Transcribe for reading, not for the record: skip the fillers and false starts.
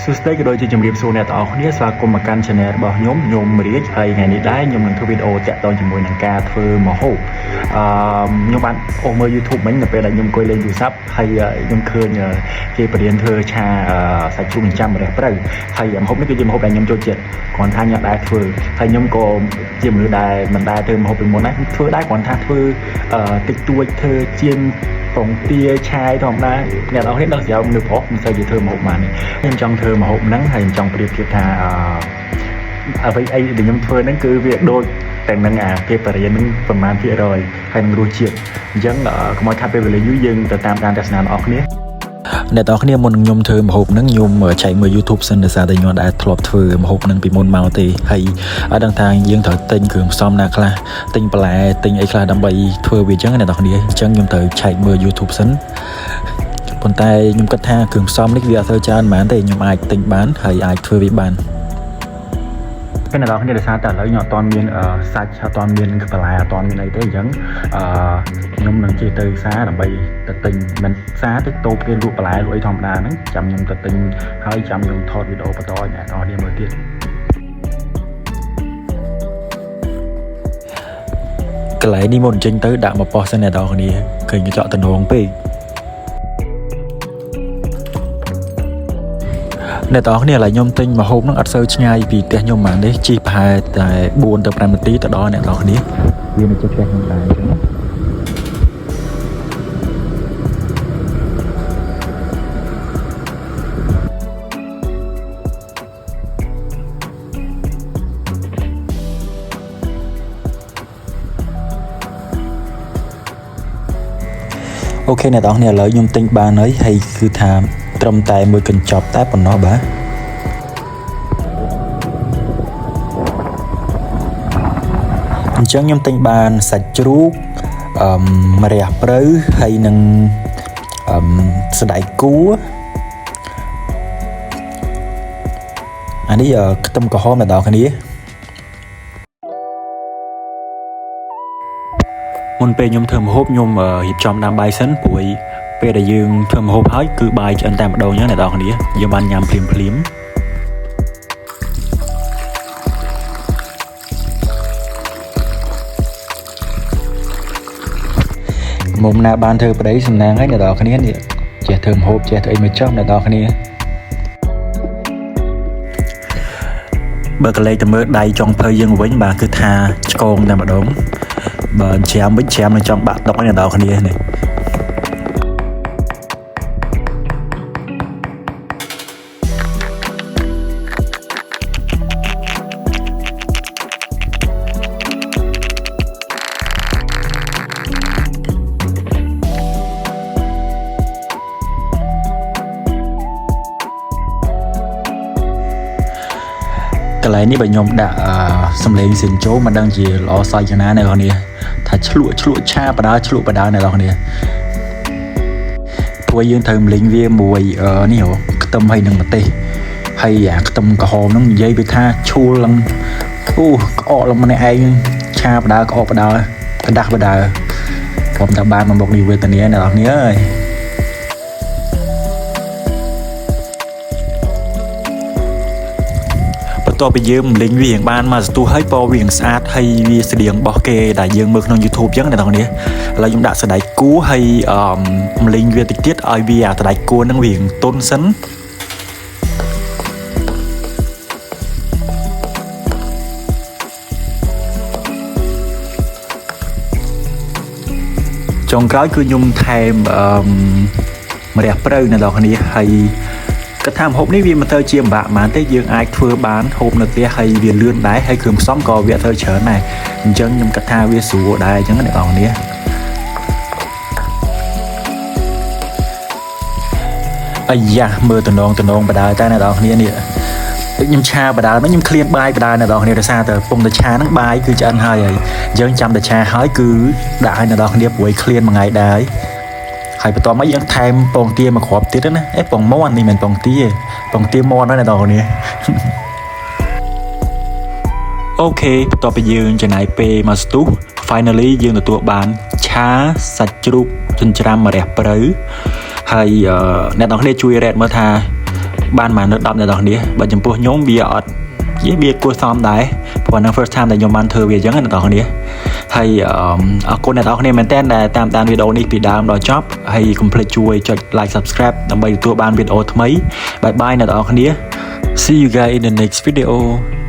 សួស្តីក៏ដូចជាជម្រាបសួរអ្នកទាំងអស់គ្នាស្វាគមន៍មកកាន់ Channel របស់ខ្ញុំខ្ញុំរាជហើយថ្ងៃនេះដែរខ្ញុំនឹងធ្វើវីដេអូតាក់ទងជាមួយនឹងការធ្វើម្ហូបអឺខ្ញុំបានអូសមើល YouTube មិញនៅពេលដែលខ្ញុំអង្គុយលេងទូរស័ព្ទហើយខ្ញុំឃើញគេបរៀនធ្វើឆាសាច់ជ្រូកចិញ្ចាំម្រះព្រៅហើយម្ហូបនេះគឺជាម្ហូបដែលខ្ញុំចូលចិត្តគ្រាន់ថាខ្ញុំអត់ដែលធ្វើហើយខ្ញុំក៏ជាមនុស្សដែលមិនដែលធ្វើម្ហូបពីមុនដែរធ្វើដែរគ្រាន់ថាធ្វើតិចតួចធ្វើជាង ពងទាឆាយធម្មតាអ្នកនរគ្នាដឹងស្រាប់មនុស្សប្រុសមិនសូវជាធ្វើម្ហូបបានទេខ្ញុំចង់ធ្វើម្ហូបហ្នឹងហើយខ្ញុំចង់ប្រៀបធៀបថាអ្វីអីដែលខ្ញុំធ្វើហ្នឹងគឺវាដូចតែនឹងអាគេបរិញ្ញាហ្នឹងប្រមាណភាគរយហើយនឹងរសជាតិអញ្ចឹងកុំឲ្យខាត់ពេលវេលាយូរយើងទៅតាមដានទស្សនារបស់គ្នាអ្នកទាំងអស់គ្នាមុននឹងខ្ញុំធ្វើម្ហូបហ្នឹងខ្ញុំឆែកមើល YouTube សិនដោយសារតែខ្ញុំអត់ដែលធ្លាប់ធ្វើម្ហូបហ្នឹងពីមុនមកទេហើយអត់ដឹងថាយើងត្រូវទិញគ្រឿងផ្សំណាខ្លះទិញបន្លែទិញអីខ្លះដើម្បីធ្វើវាអញ្ចឹងអ្នកទាំងអស់គ្នាអញ្ចឹងខ្ញុំត្រូវឆែកមើល YouTube សិនប៉ុន្តែខ្ញុំគិតថាគ្រឿងផ្សំនេះវាអត់សូវច្រើនប៉ុន្មានទេខ្ញុំអាចទិញបានហើយអាចធ្វើវាបានពេលអ្នកនរគ្នាដោយសារតែឥឡូវខ្ញុំអត់ទាន់មានសាច់អត់ទាន់មានបន្លែអត់ទាន់មានអីទេអញ្ចឹងអឺខ្ញុំនឹងជិះទៅផ្សារដើម្បីទៅទិញមិនផ្សារទៅតូបគេលក់បន្លែលក់អីធម្មតាហ្នឹងចាំខ្ញុំទៅទិញហើយចាំខ្ញុំថតវីដេអូបន្តឲ្យអ្នកនរគ្នាមើលទៀតកន្លែងនេះមុនចេញទៅដាក់មកប៉ោះសិនអ្នកនរគ្នាឃើញកញ្ចក់តំណងពេកអ្នកនរគ្នាឥឡូវខ្ញុំទិញម្ហូបហ្នឹងអត់សូវឆ្ងាយពីផ្ទះខ្ញុំហ្មងទេជិះប្រហែលតែ4ទៅ5នាទីទៅដល់អ្នកនរគ្នាវានៅជិតផ្ទះខ្ញុំដែរអញ្ចឹងណា OK អ្នកនរគ្នាឥឡូវខ្ញុំទិញបានហើយហើយគឺថាត្រឹមតែមួយកញ្ចប់តែប៉ុណ្ណោះបាទអញ្ចឹងខ្ញុំទិញបានសាច់ជ្រូកអឺម្រះព្រៅហើយនឹងអឺសណ្តែកគួរអានេះខ្ទឹមក្រហមអ្នកនរគ្នាមុនពេលខ្ញុំធ្វើម្ហូបខ្ញុំរៀបចំដាំបាយសិនព្រោះពេលដែលយើងធ្វើម្ហូបហើយគឺបាយឆ្អិនតែម្ដងអញ្ចឹងអ្នកនរគ្នាយើងបានញ៉ាំភ្លាមភ្លាមៗ មុំណាបានធ្វើប្តីសំណាងហើយអ្នកនរគ្នានេះចេះធ្វើម្ហូបចេះធ្វើអីមកចំអ្នកនរគ្នាបើកលេខទៅមើលដៃចុងភៅយើងវិញបាទគឺថាឆ្កងតែម្ដងបើច្រាមវិញច្រាមនឹងចង់បាក់តុកហើយអ្នកនរគ្នានេះកន្លែងនេះបើខ្ញុំដាក់សំឡេងសិនចូលមិនដឹងជាល្អសើចយ៉ាងណាអ្នកនរគ្នាថាឆ្លក់ឆ្លក់ឆាបដាឆ្លក់បដាអ្នកនរគ្នាព្រោះយើងត្រូវម្លេងវាមួយនេះហ៎ខ្ទឹមហើយនឹងម្ទេសហើយអាខ្ទឹមក្រហមហ្នឹងនិយាយពីថាឈួលឡើងអូក្អកឡើងម្នាក់ឯងឆាបដាក្អកបដាកណ្ដាស់បដាព្រមតែបានមកមុខនេះវេទនាអ្នកនរគ្នាអើយ បន្ទាប់ពីយើងម្លេងវារៀងបានមកស្ទុះហើយពណ៌វារៀងស្អាតហើយវាស្តៀងរបស់គេដែលយើងមើលក្នុង YouTube អញ្ចឹងអ្នកនរគ្នាឥឡូវខ្ញុំដាក់សណ្តែកគួរហើយអឺម្លេងវាតិចទៀតឲ្យវាអាសណ្តែកគួរហ្នឹងវារៀងទន់សិនចុងក្រោយគឺខ្ញុំថែមអឺម្រះព្រៅអ្នកនរគ្នាហើយគិតថាម្ហូបនេះវាមិនទៅជាពិបាកប៉ុន្មានទេយើងអាចធ្វើបានហូបនៅផ្ទះហើយវាលឿនដែរហើយគ្រឿងផ្សំក៏វាអត់ទៅច្រើនដែរអញ្ចឹងខ្ញុំគិតថាវាស្រួលដែរអញ្ចឹងអ្នកនរគ្នាអាយ៉ាមើលតំណងតំណងបដាតែអ្នកនរគ្នានេះខ្ញុំឆាបដាមកខ្ញុំឃ្លានបាយបដាអ្នកនរគ្នាដោយសារតែពងតែឆាហ្នឹងបាយគឺឆ្អិនហើយហើយយើងចាំតែឆាហើយគឺដាក់ឲ្យអ្នកនរគ្នាព្រួយឃ្លានមួយថ្ងៃដែរហើយបន្ទាប់មកយើងថែមពងទាមួយគ្រាប់ទៀតណាអេពងមាន់នេះមិនមែនពងទាទេពងទាមាន់ហ្នឹងអ្នកនរគ្នា OK បន្ទាប់ពីយើងចំណាយពេលមកស្ទុះ finally យើងទទួលបានឆាសាច់ជ្រូកចិញ្ច្រាំម្រះព្រៅហើយអ្នកនរគ្នាជួយ rate មើលថា បានមកនៅ10អ្នកនរគ្នាបើចំពោះខ្ញុំវាអត់ជាវាគួរសមដែរព្រោះហ្នឹង first time ដែលខ្ញុំបានធ្វើវាអញ្ចឹងណាអ្នកនរគ្នាហើយអរគុណអ្នកនរគ្នាមែនទែនដែលតាមដានវីដេអូនេះពីដើមដល់ចប់ហើយកុំភ្លេចជួយចុច like subscribe ដើម្បីទទួលបានវីដេអូថ្មី។Bye bye អ្នកនរគ្នា See you guys in the next video.